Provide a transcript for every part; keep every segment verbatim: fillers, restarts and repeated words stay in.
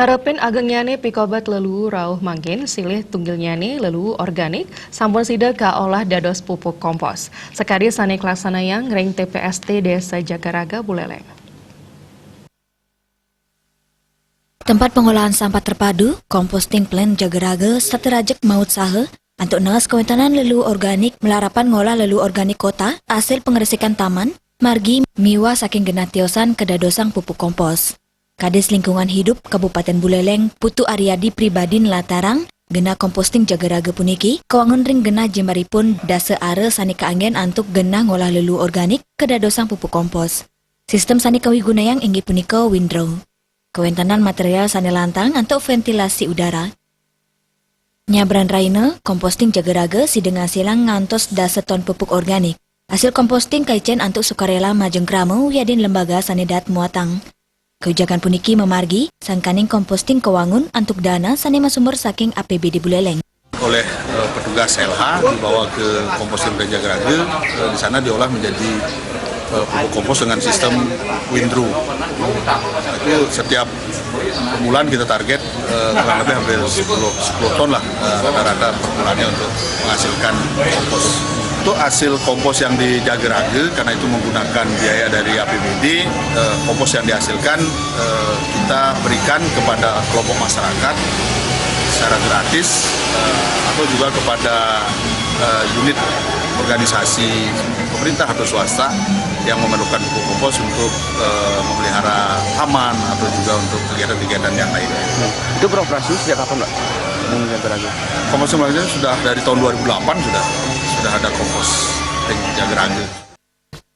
Arepin agengnyané pikobet leluu rauh mangkin silih tunggilnyané leluu organik sampun sida kaolah dados pupuk kompos. Sakadi sané kalaksanayang ring T P S T Désa Jagaraga Buleleng. Tempat pengolahan sampah terpadu, composting plant Jagaraga, saterajek mautsaha antuk nelas kawentenan leluu organik malarapan ngolah leluu organik kota, asil pangresikan taman, margi miwah saking genah tiosan kadadosang pupuk kompos. Kadis Lingkungan Hidup Kabupaten Buleleng, Putu Ariadi pribadi nlatarang, genah composting Jagaraga puniki kawangun ring genah jembaripun dasa ara sané kaanggén antuk genah ngolah leluu organik kadadosang pupuk kompos. Sistem sané kawigunayang inggih punika windrow. Kawentenan material sané lantang antuk ventilasi udara. Nyabran rahina, composting Jagaraga sida ngasilang ngantos dasa ton pupuk organik. Asil composting kaicén antuk sukarela majeng krama wiadin lembaga sané daat muatang. Kawijakan puniki mamargi, sangkaning composting kawangun antuk dana sané masumber saking A P B D Buleleng. Oleh eh, petugas L H dibawa ke composting plant Jagaraga, eh, di sana diolah menjadi eh, pupuk kompos dengan sistem windrow. Itu setiap bulan kita target eh, kurang lebih hampir sepuluh, sepuluh ton lah eh, rata-rata per bulannya untuk menghasilkan kompos. Untuk hasil kompos yang di Jagaraga, karena itu menggunakan biaya dari A P B D, eh, kompos yang dihasilkan eh, kita berikan kepada kelompok masyarakat secara gratis eh, atau juga kepada eh, unit organisasi pemerintah atau swasta yang memerlukan pupuk kompos untuk eh, memelihara taman atau juga untuk kegiatan-kegiatan yang lainnya. Itu beroperasi sejak kapan, Pak? Umum Jagaraga. Kompos Jagaraga sudah dari tahun dua ribu delapan sudah sudah ada kompos ring Jagaraga.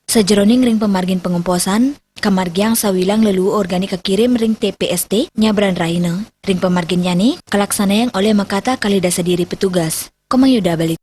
Sajeroning ring pamargin pangomposan, kamargiang sawilang leluu organik kakirim ring T P S T nyabran rahina. Ring pamarginnyané, kalaksanayang olih makatah kalih dasa diri petugas. Komang Yuda Bali.